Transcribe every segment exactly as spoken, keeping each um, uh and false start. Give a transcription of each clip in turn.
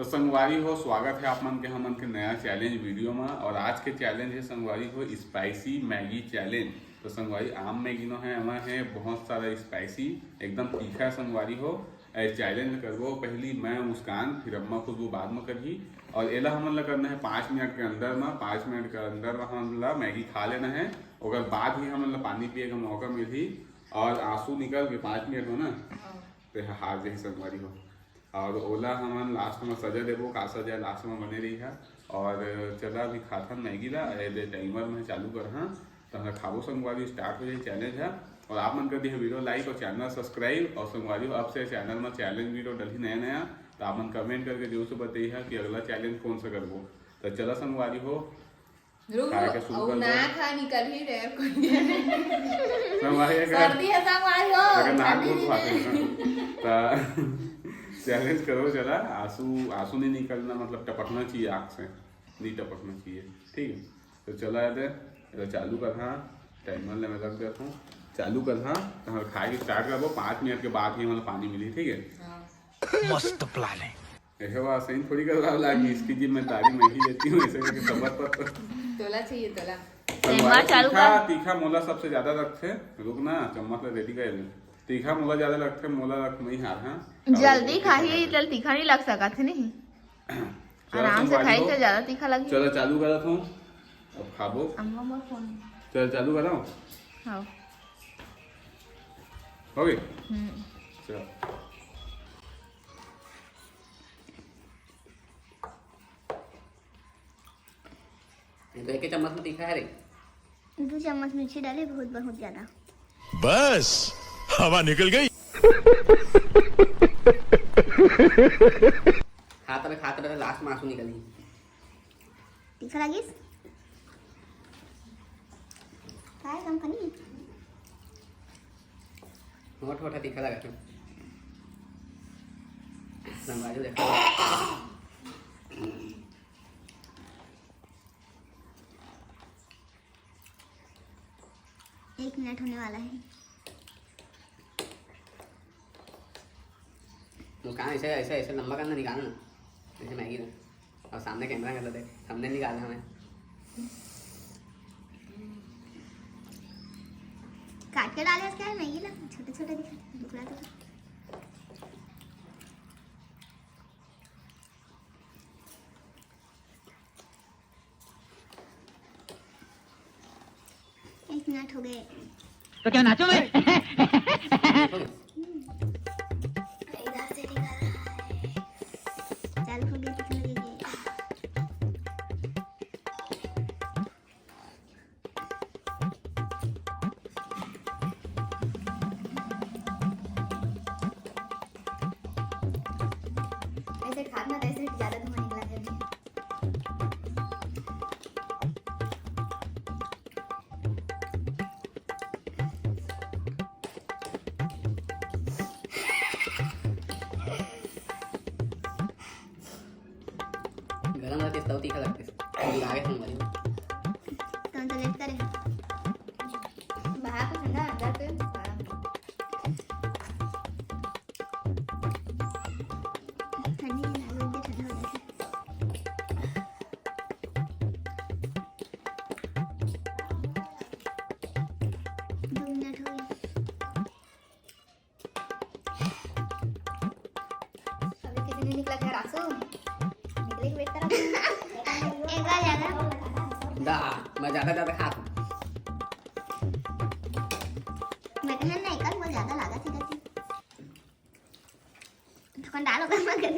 तो संगवारी हो, स्वागत है आप मन के हमन के नया चैलेंज वीडियो में। और आज के चैलेंज है संगवारी हो, स्पाइसी मैगी चैलेंज। तो संगवारी, आम मैगी नो है, एमा है बहुत सारा स्पाइसी, एकदम तीखा है संगवारी हो। ए चैलेंज करबो पहली मैं मुस्कान, फिर अम्मा खुशबू बाद में करही। और एला हमन ला करना है पाँच मिनट के अंदर में। पाँच मिनट के अंदर में हमन ला मैगी खा लेना है, ओकर बाद ही हमन ला पानी पिए का मौका मिलही। और आंसू निकल के पाँच मिनट में ना, हाँ। ते ह हार जाही संगवारी हो। और ओला हमन लास्ट में सजा देबो, का सजा लास्ट में बने रही है। और चला अभी खाथन मैगी ला, ए दे टाइमर में चालू कर, हाँ। तो हम खाबो संगवारी, स्टार्ट हो जाए चैलेंज है। और आप मन कर दिए वीडियो लाइक और चैनल सब्सक्राइब। और संगवारी हो, अब से चैनल में चैलेंज वीडियो डलही नया नया, तो आप मन कमेंट करके जरूर से बताइए कि अगला चैलेंज कौन सा करबो। तो चला संगवारी हो, रुक, खाए के रुक, शुरू अउ कर ना दो। खा, निकल ही रहे कोई। संगवारी अगर, सर्दी है संगवारी हो, अगर नाक ठंडी बहुत नहीं भाते है। हैं ना, तो चैलेंज करो, चला, आंसू, आंसू नहीं निकलना, मतलब टपकना चाहिए आँख से, नहीं टपकना चाहिए, ठीक है। तो चला याद है, तो चालू कर, हाँ, टाइमर ले मैं रख देता हूँ, चालू कर, हाँ। तो हम खाए के स्टार्ट करबो, पाँच मिनट के बाद ही मतलब पानी मिली, ठीक है। हाँ। मस्त प्लान है। ऐसे बात सही थोड़ी कर रहा लागी, इसकी जिम्मेदारी मैं ही लेती हूँ, ऐसे करके सबर पर तो। तोला चाहिए, तोला। संगवारी, चालू तीखा, कर। तीखा मोला सबसे ज्यादा लगथे। रुक ना, चम्मच ला रेडी कर ले। तीखा मोला ज्यादा लगथे, मोला रख, मैं ही हार, हाँ। जल्दी खाही, चल तीखा नहीं लग सकत है, नहीं? चलो, आराम से संगवारी खाई हो। तो ज्यादा तीखा लगी। चलो, चालू करत हूँ, अब खाबो। अम्मा मोर फोन। चल, चालू करो। हाँ। हो गई? हम्म। चलो। ये तो एक ही चम्मच में तीखा है रे। दो चम्मच मिर्ची डाले, बहुत, बहुत ज्यादा। बस, हवा निकल गई। खात रहे, खात रहे, लास्ट में आंसू निकली। तीखा लागिस? काय कम कनी? होठ, होठ तीखा लगा। संगवारी देखो। एक मिनट होने वाला है। मुस्कान, ऐसे, ऐसे, ऐसे लंबा करना, निकालना, ऐसे मैगी ना। और सामने कैमरा कर लो, देख, हमने निकाला हमें। काट के डाले इसके मैगी ना, छोटे छोटे दिखा, टुकड़ा टुकड़ा। एक मिनट हो गए। तो क्या नाचो मैं? इधर से निकल रहा है। चालू हो गया, कितना दे दिए? ऐसे खाना तो ऐसे ज्यादा धुआं निकला है। गरम रहते तब तीखा लगते। लागे सुन भाई। कौन सा लेट करे? बाहर तो ठंडा, अंदर तो गरम। ठंडी है ना, जल्दी ठंडा हो जाता है। दो मिनट हो गए। अभी किसी ने निकला क्या रासू? निकले के वेट करा। एक बार ज्यादा। दा, मैं ज्यादा ज्यादा खात हूँ। मैं कहन नहीं कर, वो ज्यादा लागा थी करती। थोकन डालो कर मत कर।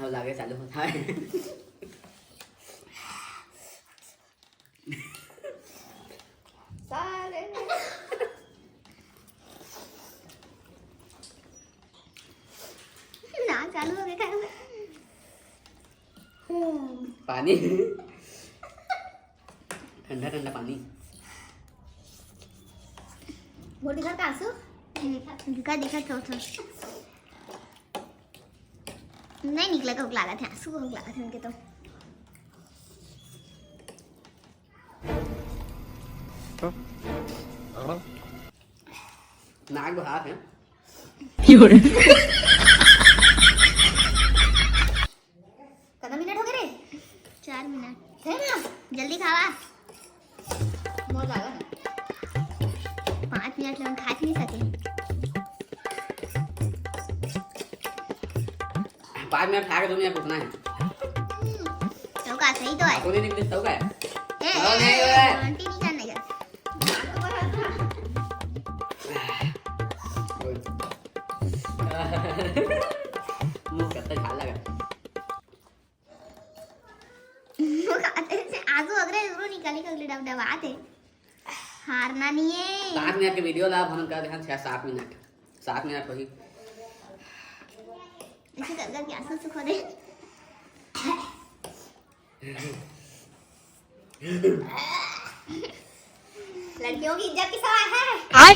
अब लागे चालू होता है। सारे। ना चालू हो गया खाना। पानी। ठंडा ठंडा पानी। मोर दिखा का आंसू? दिखा, दिखा, थोड़ा, थोड़ा। नहीं निकला, कब लागत है आंसू, कब लागत है उनके तो। नाक बहार है। चार मिनट। है ना? जल्दी खावा। मोर लागत। पाँच मिनट ले खात नहीं सके। पाँच मिनट खा के दो मिनट रुकना है। तो का सही तो है। आपको नहीं निकले तो का है? ए, और ए, नहीं हो रहा है। ए, आंटी नहीं करने का। मुंह करता झाल लगा। मुंह का अंदर से आंसू अगरे उगरे निकाली का अगले डब डब आते। हारना नहीं है। सात मिनट के वीडियो ला, हम कर देहन छह सात मिनट। सात मिनट होही। ऐसे कर करके आंसू सुखो दे। लड़कियों की इज्जत की सवाल है। आय।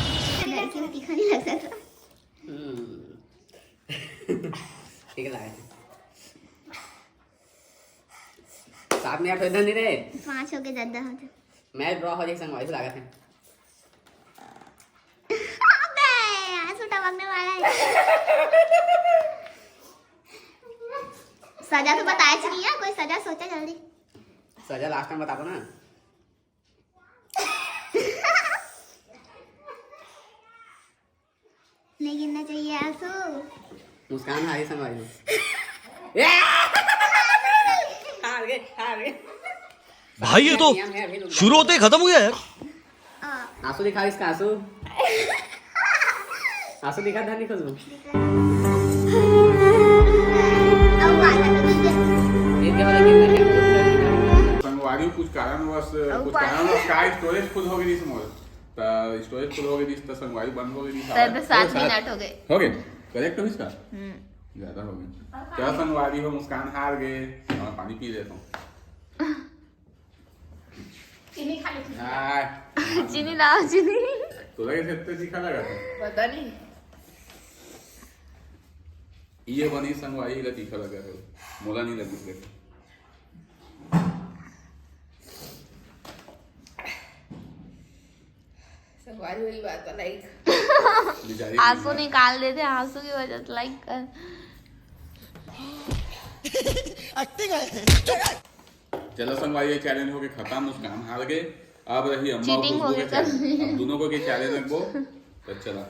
लड़कियों की खाने लग जाता। हम्म। ठीक लगा है। सात मिनट होए धनी रे। पाँच हो के ज्यादा हो जाए। मैच ड्रॉ हो जाए संगवारी लागत है। अबे, आंसू टपकने वाला है। सजा तो बताया नहीं है, कोई सजा सोचा जल्दी। सजा लास्ट टाइम बता दो ना। नहीं गिनना चाहिए आंसू। मुस्कान हारी संगवारी। हार गए, हार गए। भाई, ये तो नियम है, अभी रुक जा। शुरू होते ही खत्म हो गया यार। आ। आंसू दिखा इसका, आंसू। आंसू दिखा, धनी खुशबू। अब वाला तो ठीक है। ये क्या वाला गिनना क्या? संगवारी कुछ कारणवश, अब कुछ पानी। कारणवश का स्टोरेज फुल हो गई थी मोर। त स्टोरेज फुल हो गई थी, त संगवारी बंद हो गई थी। त सात मिनट हो गए। हो गए? करेक्ट हो इसका? हम्म। ज्यादा हो गए। क्या संगवारी हो, मुस्कान हार गए। हाँ, पानी पी लेता हूँ। चीनी खा लेती हूँ। हाय। चीनी लाओ, चीनी। तोला कैसे इतना तीखा लगा था? पता नहीं। ये बनी संगवारी ला तीखा लगा था। मोला नहीं लगी। संगवारी वाली बात है, लाइक। बेचारी आंसू निकाल देते, आंसू की वजह से लाइक कर। एक्टिंग है। चलो संगवारी, ये चैलेंज हो गए खत्म, मुस्कान हार गए। अब रही अम्मा और चीटिंग हो खुशबू के गई चैलेंज। अब दोनों को के चैलेंज रखबो। तो चला।